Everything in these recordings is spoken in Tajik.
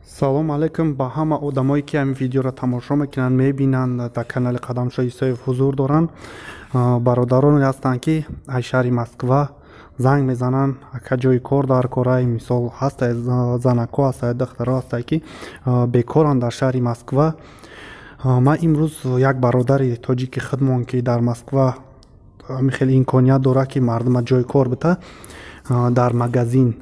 Салом алейкум ба ҳама одамое, ки ҳамин видеоро тамошо мекунанд, мебинанд, дар канали Қадамшоҳ Исоев ҳузур доранд. Бародароне ҳастанд, ки аз шаҳри Москва занг мезананд: «Ака, ҷои кор дар корай». Мисол, ҳастай занако, ҳастай духтаро, ҳастай, ки бекоранд дар шаҳри Москва. Ман имрӯз як бародари тоҷики худмон, ки дар Москва ҳамин хеле имконият дорад, ки мардума ҷои кор бита дар магазин,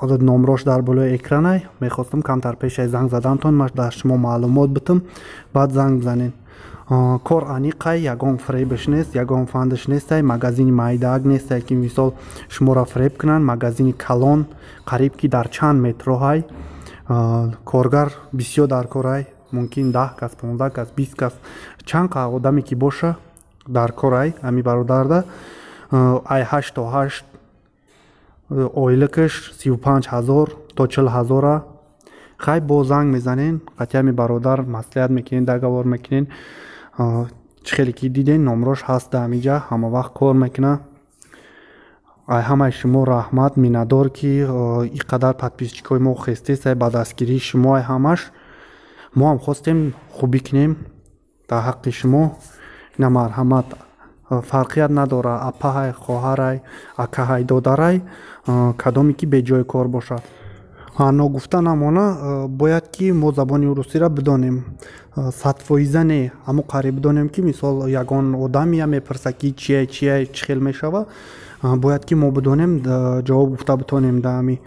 ҳозир номрош дар болои экранай. Мехостам камтар пешаи занг задантон ман дар шумо маълумот битам, баъд занг бизанед. Кор аниқай, ягон фиребаш нест, ягон фандаш нестай. Магазини майдаак нестай, ки мисол шуморо фиреб кунанд. Магазини калон, қариб ки дар чанд метроҳай. Коргар бисёр дар корай, мумкин 10 кас, 15 кас, 20 кас, чанд қа одаме ки боша, дар корай. Ҳами бародарда ай 8 то 8, ойликаш 35 000 то 40 000-а. Хай, бо занг мезанен, қатъи бародар маслиҳат мекунен, договор мекунен. Чӣ хеле ки диден, номрош ҳаст ҳамиҷа, ҳама вақт кор мекуна. Ай ҳамаи шумо раҳмат, миннатдор, ки ин қадар подписчикои мо хестесай. Ба дастгирии шумо ай ҳамаш. Мо ҳам хостем хубӣ кунем дар ҳаққи шумо. Ина, марҳамат, фарқият надорад: апаҳай, хоҳарай, акаҳай, додарай, кадоме ки беҷои кор бошад. Ногуфта намона, бояд ки мо забони русиро бидонем, 100%-а не, ҳамо қариб бидонем, ки мисол ягон одамия мепурса, ки чия, чия, чӣ хел мешава, бояд ки мо бидонем, ҷавоб гуфта битонем. Даами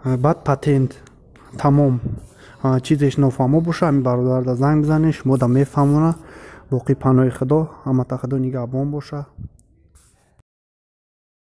баъд патент тамом. Чизеш нофаҳмо боша, ҳамин бародарда занг бизанед, шумо да мефаҳмона. Боқӣ паноҳи Худо, ҳамата Худо нигаҳбон боша.